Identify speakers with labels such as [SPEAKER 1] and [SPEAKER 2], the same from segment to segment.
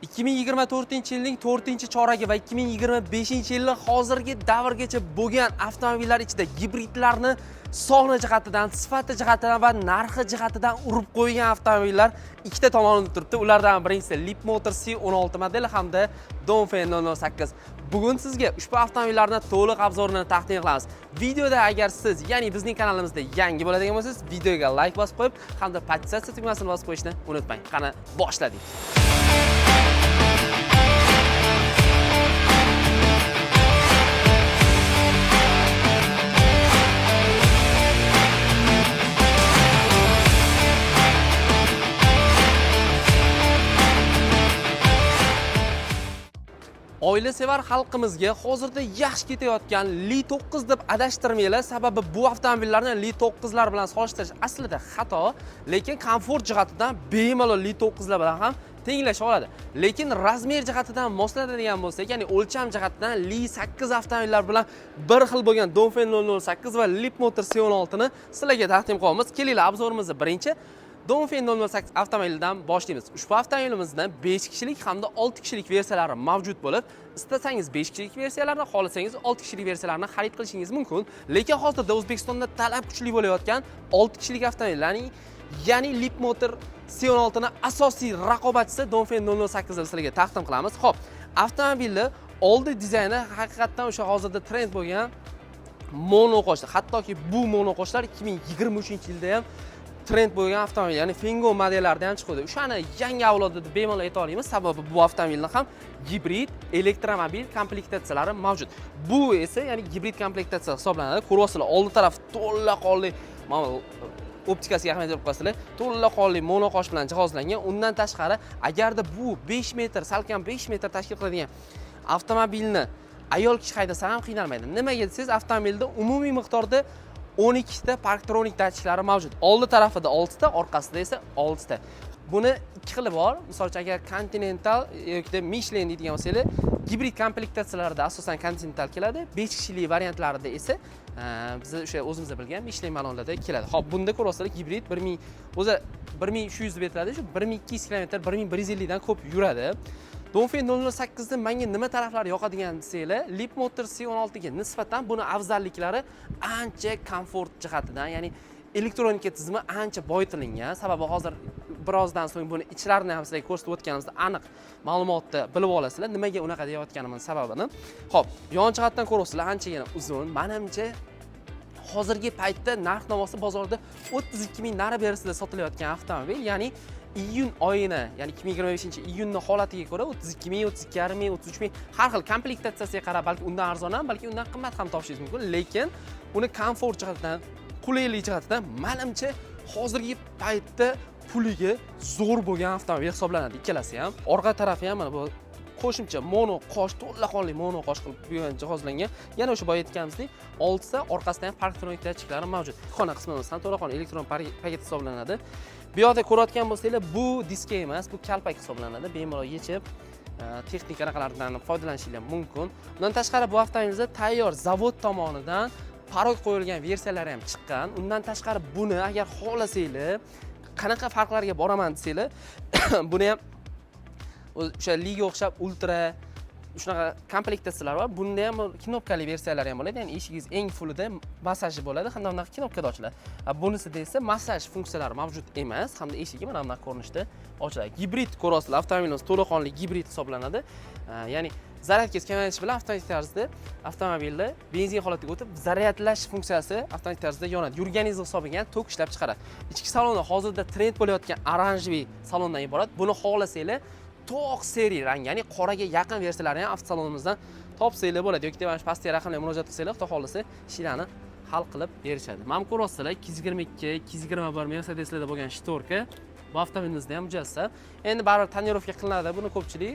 [SPEAKER 1] 2024-yilning 4-choragi va 2025-yilning hozirgi davrgacha bo'lgan avtomobillar ichida gibridlarni soni jihatidan, sifati jihatidan va narxi jihatidan urib qo'ygan avtomobillar ikkita tomonida turibdi. Ulardan birinchisi Leapmotor C16 modeli hamda Dongfeng 008. Bugun sizga ushbu avtomobillarni to'liq обзор ini taqdim qilamiz. Videoda agar siz, ya'ni bizning kanalimizda yangi bo'ladigan bo'lsangiz, videoga like bosib qo'yib hamda подписаться tugmasini bosib qo'yishni unutmang. Qani, boshladik. Oila sevar xalqimizga hozirda yaxshi ketayotgan Li 9 deb adashtirmanglar, sababi bu avtomobillarni Li 9 lar bilan solishtirish aslida xato, lekin komfort jihatidan bemalol Li 9 lar bilan ham tenglasha oladi. Lekin размер jihatidan moslanadigan bo'lsak, ya'ni o'lcham jihatidan Li 8 avtomobillar bilan bir xil bo'lgan Dongfeng 008 va Leapmotor C16 ni sizlarga taqdim qilyapmiz. Kelinglar, обзор imizni birinchi Dongfeng 008 avtomobilidan boshlaymiz. Ushbu avtomobilimizda 5 kishilik hamda 6 kishilik versiyalari mavjud bo'lib, istasangiz 5 kishilik versiyalarni, xohlasangiz 6 kishilik versiyalarni xarid qilishingiz mumkin. Lekin hozirda O'zbekistonda talab kuchli bo'layotgan 6 kishilik avtomobillarning, ya'ni Leapmotor C16 ni asosiy raqobatchisi Dongfeng 008 ni sizlarga taqdim qilamiz. Xo'p, avtomobilni oldi dizayni haqiqatdan o'sha hozirda trend bo'lgan monoqoshlar. Hattoki bu monoqoshlar 2023-yilda ham trend bo'lgan avtomobil, ya'ni Fengon modellarida ham chiqdi. O'shani yangi avlodi deb bemalol ayta olamiz, sababi bu avtomobilni ham gibrid elektromobil komplektatsiyalari mavjud. Bu esa, ya'ni gibrid komplektatsiya hisoblanadi. Ko'ryapsizlar, oldi taraf to'laqonli, mana bu optikasiga ahamiyat berib qo'yasizlar, to'laqonli monoqosh bilan jihozlangan. Undan tashqari, agarda bu 5 metr, salkam 5 metr tashkil qiladigan avtomobilni ayol kishi haydasa ham qiynalmaydi. Nimaga desangiz, avtomobilda umumiy miqdorda 12 ta parktronik datchiklari mavjud. Oldi tarafida 6 ta, orqasida esa 6 ta. Buni ikki xili bor. Misol uchun, agar Continental yoki Michelin deydigan bo'lsanglar, gibrid komplektatsiyalarida asosan Continental keladi. 5 kishilik variantlarida esa biz o'sha o'zimiz bilgan Michelin ballonlarda keladi. Xo'p, bunda ko'ryapsizlar, gibrid 1000, o'zi 1300 deb aytiladi, shu 1200 kilometr, 1150 dan ko'p yuradi. Dongfeng 008 ni menga nima taraflari yoqadigan desanglar, Leapmotor C16 ga nisbatan buni afzalliklari ancha komfort jihatidan, ya'ni elektronika tizimi ancha boyitilingan. Sababi hozir birozdan so'ng buni ichlarini ham sizlarga ko'rsatib o'tganimizda aniq ma'lumotni bilib olasizlar, nimaga unaqa deyayotganimni sababini. Xo'p, yon jihatdan ko'ryapsizlar, anchagina uzun. Manimcha, hozirgi paytda narx navosi bozorda 32 ming nari berisida sotilayotgan avtomobil, ya'ni iyun oyini, ya'ni 2025 iyunni holatiga ko'ra 32 ming, 32,5 ming, 33 ming, har xil komplektatsiyasiga qarab balki undan arzon ham, balki undan qimmat ham topishingiz mumkin, lekin uni komfort jihatidan, qulaylik jihatidan manimcha hozirgi paytda puliga zo'r bo'lgan avtomobil hisoblanadi ikkalasi ham. Orqa tarafi ham mana bu qo'shimcha mono qosh, to'laqonli mono qosh qilib bu jihozlangan. Yana o'sha boya aytganimizdek, oltita orqasida ham parktronik datchiklari mavjud. Xona qismimiz ham to'laqonli elektron paket hisoblanadi. Bu yoqda ko'rayotgan bo'lsanglar, bu diska emas, bu kalpak hisoblanadi. Bemalol yechib, texnik anaqalardan foydalanishinglar mumkin. Undan tashqari, bu avtomobilda tayyor zavod tomonidan порог qo'yilgan versiyalari ham chiqqan. Undan tashqari, buni agar xohlasanglar, qanaqa farqlarga boraman desanglar, buni ham o'sha Liga o'xshab ultra shunaqa komplektatsiyalar bor. Bunda ham knopkali versiyalari ham bo'ladi, ya'ni eshigingiz eng fullida massaji bo'ladi hamda bunaqa knopkada ochiladi. A bunisida esa massaj funksiyalari mavjud emas hamda eshigi mana bunaqa ko'rinishda ochiladi. Gibrid ko'ryapsizlar, avtomobilimiz to'laqonli gibrid hisoblanadi. Ya'ni zaryadkangiz kamayishi bilan avtomatik tarzda avtomobilni benzin holatiga o'tib, zaryadlash funksiyasi avtomatik tarzda yonadi, yurganingiz hisobiga ham tok ishlab chiqaradi. Ichki saloni hozirda trend bo'layotgan оранжевый salondan iborat. Buni xohlasanglar, to'q серый rang, ya'ni qoraga yaqin versiyalarni ham avtosalonimizdan topsanglar bo'ladi yoki mana shu pastdagi raqamlarga murojaat qilsanglar, xudo xohlasa, ishlarni hal qilib berishadi. Mana bu ko'ryapsizlar, 222, 221 Mercedeslarda bo'lgan шторка bu avtomobilimizda ham mujassam. Endi baribir тонировка qilinadi buni ko'pchilik,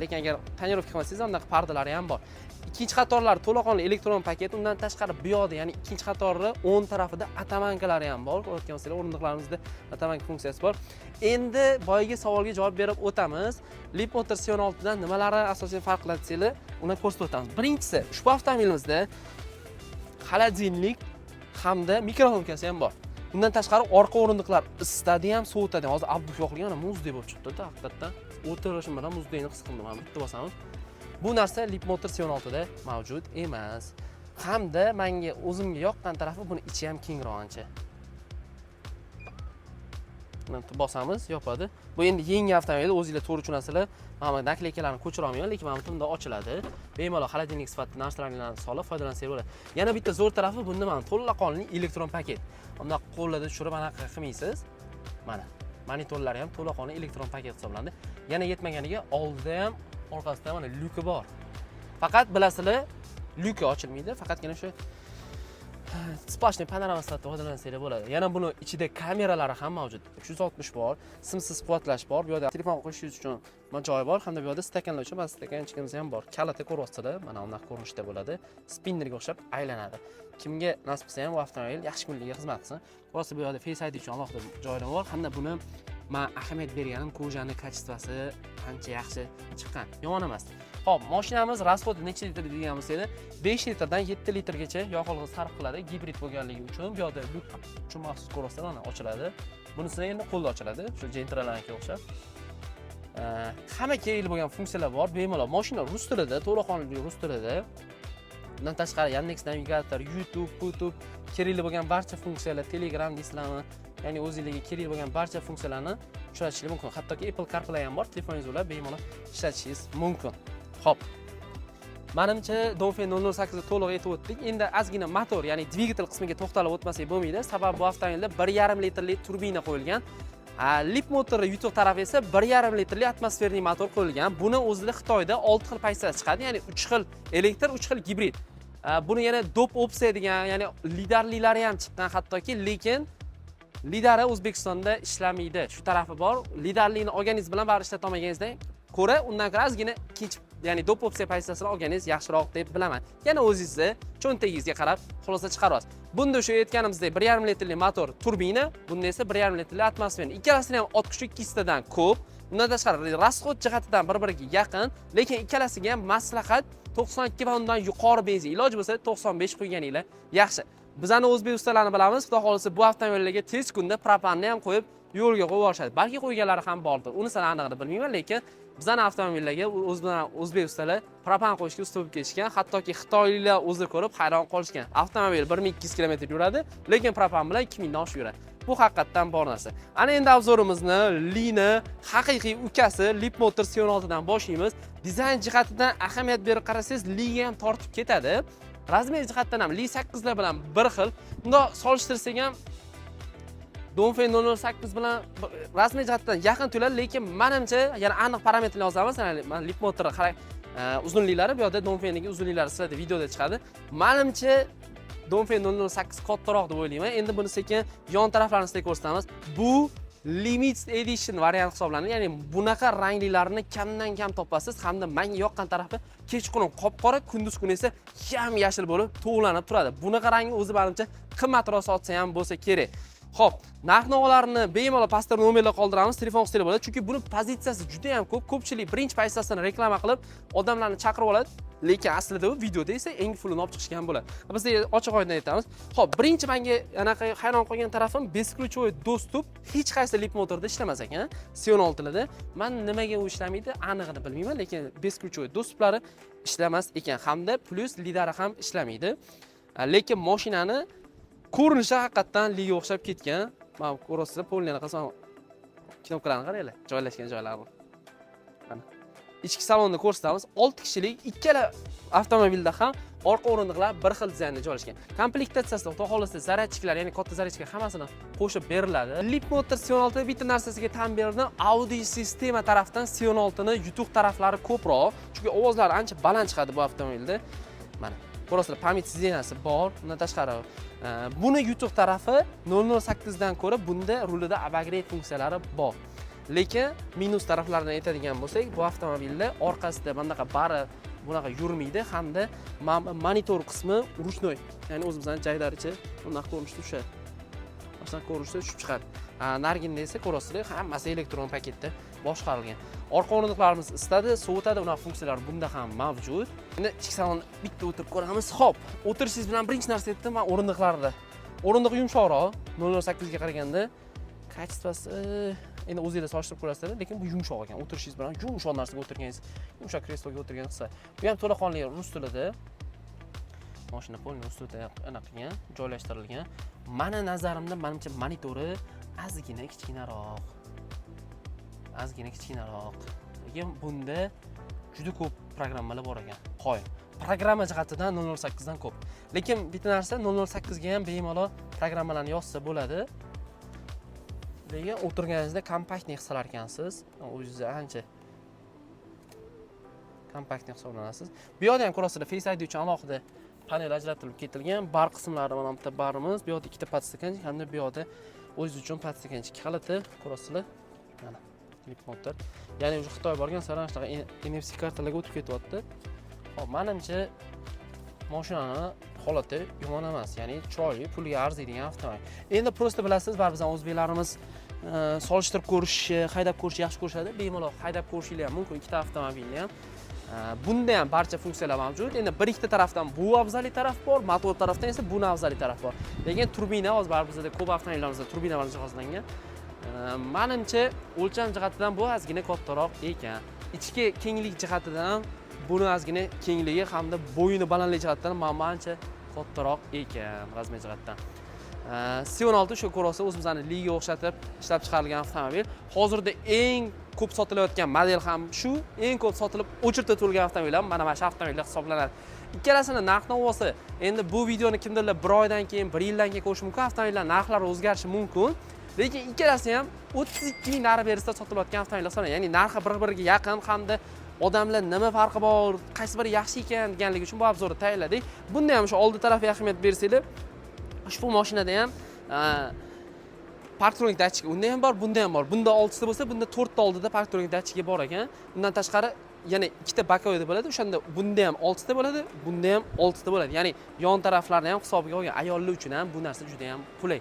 [SPEAKER 1] lekin agar тонировка qilmasangiz ham bunaqa pardalari ham bor. Ikkinchi qatorlar to'laqonli elektron paket. Undan tashqari, bu yoqda, ya'ni ikkinchi qatorni o'ng tarafida оттоманка lari ham bor. Ko'rayotgan bo'lsanglar, o'rindiqlarimizda оттоманка funksiyasi bor. Endi boyagi savolga javob berib o'tamiz. Leapmotor C16 dan nimalari asosiy farq qiladi desanglar, uni ko'rsatib o'tamiz. Birinchisi, ushbu avtomobilimizda холодильник hamda микроволновка si ham bor. Undan tashqari, orqa o'rindiqlar isitadi ham, sovutadi ham. Hozir обдув yoqilgan, muzdek bo'lib chiqdi-da, haqiqatdan. O'tirishim bilan muzdekni his qildim. Mana, bitta bosamiz. Bu narsa Leapmotor C16 da mavjud emas. Hamda menga, o'zimga yoqqan tarafi, buni ichi ham kengroq ancha. Mana, bitta bosamiz, yopadi. Bu endi yangi avtomobil, o'zinglar to'g'ri tushunasizlar. Mana bu наклейка larni ko'chira olmayman, lekin mana bu bundoq ochiladi. Bemalol холодильник sifatida narsalarni solib foydalansak bo'ladi. Yana bitta zo'r tarafi bunda mana to'laqonli elektron paket. Bundoq qo'llarda tushirib anaqa qilmaysiz. Mana, monitorlari ham to'laqonli elektron paket hisoblanadi. Yana yetmaganiga oldida ham, orqasida ham mana lyuki bor. Faqat bilasizlar, lyuki ochilmaydi, faqatgina shu сплошной panorama sifatida foydalansanglar bo'ladi. Yana buni ichida kameralari ham mavjud. 360 bor, simsiz quvvatlash bor. Bu yerda telefon qo'yishingiz uchun joy bor hamda bu yerda stakanlar uchun mana стаканчик imiz ham bor. Kaliti ko'ryapsizlar, mana bunaqa ko'rinishda bo'ladi. Spinnerga o'xshab aylanadi. Kimga nasib qilsa ham bu avtomobil yaxshi kunlarga xizmat qilsin. Ko'ryapsiz, bu yerda Face ID uchun alohida joylar bor hamda buni man ahamiyat berganim, кожа ni качество si ancha yaxshi chiqqan, yomon emas. Ho'p, mashinamiz расход i necha litr degan bo'lsa, 5 litrdan 7 litrgacha yoqilg'i sarf qiladi gibrid bo'lganligi uchun. Bu yoqda lyuk uchun maxsus, ko'ryapsizlar, mana ochiladi. Bunisi endi qo'lda ochiladi, shu Gentralarnikiga o'xshab. Hamma kerakli bo'lgan funksiyalar bor. Bemalol mashina rus tilida, to'laqonli rus tilida. Bundan tashqari Yandex Navigator, YouTube, YouTube, kerakli bo'lgan barcha funksiyalar, Telegram deysizlarmi, ya'ni o'zingizga kerakli bo'lgan barcha funksiyalarni uchratishingiz mumkin. Hattoki Apple CarPlay ham bor, telefoningiz bilan bemalol ishlatishingiz mumkin. Ho'p, manimcha, Dongfeng 008 ni to'liq aytib o'tdik. Endi ozgina motor, ya'ni dvigatel qismiga to'xtalib o'tmasak bo'lmaydi, sababi bu avtomobilda 1,5 litrli turbina qo'yilgan. Leapmotor yutuq tarafi esa 1,5 litrli атмосферный motor qo'yilgan. Buni o'zida Xitoyda 6 xil pozitsiyasi chiqadi, ya'ni 3 xil elektr, 3 xil gibrid. Buni yana доп opsiya degan, ya'ni lidarlilari ham chiqqan hattoki, lekin lidari O'zbekistonda ishlamaydi. Shu tarafi bor. Lidarlikni olganingiz bilan baribir ishlata olmaganingizdan ko'ra, undan ko'ra ozgina kech, ya'ni доп opsiya pozitsiyasini olganingiz yaxshiroq deb bilaman. Yana o'zingizni cho'ntagingizga qarab xulosa chiqarasiz. Bunda o'sha aytganimizdek 1,5 litrli motor turbina, bunda esa 1,5 litrli atmosfera. Ikkalasini ham ot kuchi 200 tadan ko'p. Undan tashqari расход jihatidan bir biriga yaqin, lekin ikkalasiga ham maslahat 92 va undan yuqori benzin, iloji bo'lsa 95 quyganinglar yaxshi. Bizani o'zbek ustalarni bilamiz, xudo xohlasa, bu avtomobillarga tez kunda propanni ham qo'yib yo'lga qo'yib yuborishadi. Balki qo'yganlari ham bordir, unisini anig'ini bilmayman, lekin bizani avtomobillarga o'zi bilan o'zbek ustalar propan qo'yishga usta bo'lib ketishgan. Hattoki xitoyliklar o'zi ko'rib hayron qolishgan. Avtomobil 1200 kilometr yuradi, lekin propan bilan 2000 dan oshib yuradi. Bu haqiqatdan bor narsa. Ana endi обзор imizni Lini haqiqiy ukasi Leapmotor C16 dan boshlaymiz. Dizayn jihatidan ahamiyat berib qarasangiz, Liga ham tortib ketadi. Размер jihatdan ham Li 8 lar bilan bir xil. Bundoq solishtirsak ham Dongfeng 008 bilan rasmiy jihatdan yaqin tuyuladi, lekin manimcha yana aniq parametrni yozamiz. Mana, Leapmotor uzunliklari, bu yoqda Dongfengniki uzunliklari sizlarda videoda chiqadi. Manimcha, Dongfeng 008 kattaroq deb o'ylayman. Endi buni sekin yon taraflarini sizlarga ko'rsatamiz. Bu limited edition variant hisoblanadi, ya'ni bunaqa ranglilarni kamdan kam topasiz. Hamda menga yoqqan tarafi, kechqurun qop qora, kunduz kuni esa yam yashil bo'lib to'g'lanib turadi. Bunaqa rangni o'zi manimcha qimmatroq sotsa ham bo'lsa kerak. Xo'p, narx navolarni bemalol pastda nomerlar qoldiramiz, telefon qilsanglar bo'ladi, chunki buni pozitsiyasi juda ham ko'p. Ko'pchilik birinchi pozitsiyasini reklama qilib, odamlarni chaqirib oladi, lekin aslida u videoda esa eng fullini olib chiqishgan bo'ladi. Biz ochiq oydin aytamiz. Xo'p, birinchi menga anaqa hayron qolgan tarafim, бесключевой доступ hech qaysi Leapmotorda ishlamas ekan, C16larda. Man nimaga u ishlamaydi, anig'ini bilmayman, lekin бесключевой доступ lari ishlamas ekan hamda plyus lidari ham ishlamaydi. Lekin mashinani ko'rinishi haqiqatdan Liga o'xshab ketgan. Mana, ko'ryapsizlar, полный qasam, knopkalarni qaranglar, joylashgan joylarini. Mana. Ichki salonni ko'rsatamiz. 6 kishilik ikkala avtomobilda ham orqa o'rindiqlar bir xil dizaynda joylashgan. Komplektatsiyasida xudo xohlasa зарядчик lar, ya'ni katta зарядчик lar hammasini qo'shib beriladi. Leapmotor C16 bitta narsasiga tan berdim. Audio sistema tarafdan C16 ni yutuq taraflari ko'proq, chunki ovozlari ancha baland chiqadi bu avtomobilda. Mana, ko'rasizlar, память сиденья si bor. Undan tashqari, buni yutuq tarafi 008 dan ko'ra bunda rulida обогрев funksiyalari bor. Lekin minus taraflarini aytadigan bo'lsak, bu avtomobilda orqasida mana bunaqa bari bunaqa yurmaydi hamda monitor qismi ручной, ya'ni o'zimizni jaydaricha bunaqa ko'rinishda tushadi. Mana shunaqa ko'rinishda tushib chiqadi. Nariginda esa ko'rasizlar, hammasi elektron paketda boshqarilgan. Orqa o'rindiqlarimiz isitadi, sovutadi, unaqa funksiyalar bunda ham mavjud. Endi ichki salonni bitta o'tirib ko'ramiz. Xo'p, o'tirishingiz bilan birinchi narsa aytdim, man o'rindiqlarda. O'rindiq yumshoqroq 008 ga qaraganda, качество si Endi o'zinglar solishtirib ko'rasizlar, lekin bu yumshoq ekan. O'tirishingiz bilan yumshoq narsaga o'tirganingiz, yumshoq kresloga o'tirgan hissa. Bu ham to'laqonli rus tilida. Mashina полный rus tilida anaqa qilgan, joylashtirilgan. Mani nazarimda, manimcha, monitori ozgina kichkinaroq. Ozgina kichkinaroq. Lekin bunda juda ko'p programmalar bor ekan. Qoyil. Programma jihatidan 008 dan ko'p. Lekin bitta narsa, 008 ga ham bemalol programmalarni yozsa bo'ladi. Lekin o'tirganingizda компактный his qilar ekansiz. O'zingizni ancha компактный hisoblanasiz. Bu yoqda ham ko'rasizlar, Face ID uchun alohida panel ajratilib ketilgan. Bar qismlari, mana bitta barimiz, bu yoqda ikkita подстаканчик hamda bu yoqda o'zingiz uchun подстаканчик kaliti ko'rasizlar. Mana Leapmotor. Ya'ni уже Xitoy borgan sari mana shunaqa NFC kartalarga o'tib ketyapti. Xo'p, manimcha, mashinani holati yomon emas, ya'ni chiroyli, pulga arziydigan avtomobil. Endi просто bilasiz, baribir bizani o'zbeklarimiz solishtirib ko'rish, haydab ko'rishni yaxshi ko'rishadi. Bemalol haydab ko'rishinglar ham mumkin ikkita avtomobilni ham. Bunda ham barcha funksiyalar mavjud. Endi bir ikkita tarafdan bu afzalli taraf bor, motor tarafdan esa buni afzalli taraf bor. Lekin turbina hozir baribir bizda ko'p avtomobillarimizda turbina bilan jihozlangan. Manimcha, o'lcham jihatidan bu ozgina kattaroq ekan. Ichki kenglik jihatidan ham buni ozgina kengligi hamda bo'yini balandligi jihatidan mana ancha kattaroq ekan размер jihatdan. C16 shu ko'rasiz, o'zimizni Liga o'xshatib ishlab chiqarilgan avtomobil. Hozirda eng ko'p sotilayotgan model ham shu, eng ko'p sotilib очередь da turgan avtomobil ham mana shu avtomobillar hisoblanadi. Ikkalasini narx navosi, endi bu videoni kimdirlar bir oydan keyin, bir yildan keyin ko'rishi mumkin, avtomobillar narxlari o'zgarishi mumkin. Lekin ikkalasi ham 32 ming nari berisida sotilayotgan avtomobillar hisoblanadi. Ya'ni narxi bir-biriga yaqin hamda odamlar nima farqi bor, qaysi biri yaxshi ekan deganligi uchun bu обзор ni tayyorladik. Bunda ham shu oldi tarafiga ahamiyat bersanglar, ushbu mashinada ham парктроник datchik unda ham bor, bunda ham bor. Bunda oltita bo'lsa, bunda to'rtta oldida парктроник datchigi bor ekan. Undan tashqari yana ikkita боковой da bo'ladi. O'shanda bunda ham oltita bo'ladi, bunda ham oltita bo'ladi. Ya'ni yon taraflarni ham hisobiga olgan, ayollar uchun ham bu narsa juda ham qulay.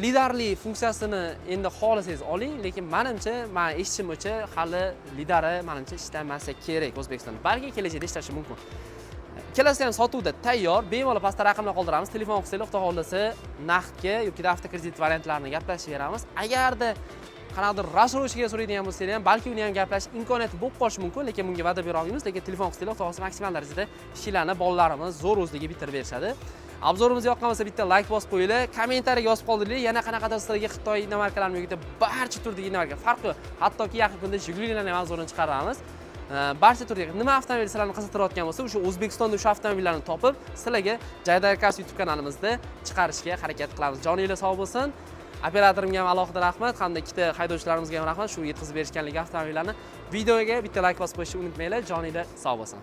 [SPEAKER 1] Lidarli funksiyasini endi xohlasangiz oling, lekin manimcha, man eshitishim bo'yicha, hali lidari manimcha ishlamasa kerak O'zbekistonda. Balki kelajakda ishlashi mumkin. Ikkalasi ham sotuvda tayyor. Bemalol pastda raqamlar qoldiramiz. Telefon qilsanglar, xudo xohlasa, naqdga yoki avtokredit variantlarini gaplashib beramiz. Agarda qanaqadir рассрочка ga so'raydigan bo'lsanglar ham, balki uni ham gaplashish imkoniyati bo'lib qolishi mumkin, lekin bunga va'da bera olmaymiz. Lekin telefon qilsanglar, xudo xohlasa, maksimal darajada ishlarni bolalarimiz zo'r o'zligi bitirib berishadi. Обзор imiz yoqqan bo'lsa, bitta layk bosib qo'yinglar, kommentariyaga yozib qoldiringlar. Yana qanaqadir sizlarga Xitoy иномарка larmi yoki barcha turdagi иномарка, farqi yo'q. Hattoki yaqin kunda Jigulilarni ham обзор ini chiqaramiz. Barcha turdagi nima avtomobil sizlarni qiziqtirayotgan bo'lsa, o'sha O'zbekistonda o'sha avtomobillarni topib, sizlarga Jaydar Cars YouTube kanalimizda chiqarishga harakat qilamiz. Joninglar sog' bo'lsin. Operatorimga ham alohida rahmat hamda ikkita haydovchilarimizga ham rahmat shu yetkazib berishganligi avtomobillarni. Videoga bitta layk bosib qo'yishni unutmanglar. Joninglar sog' bo'lsin.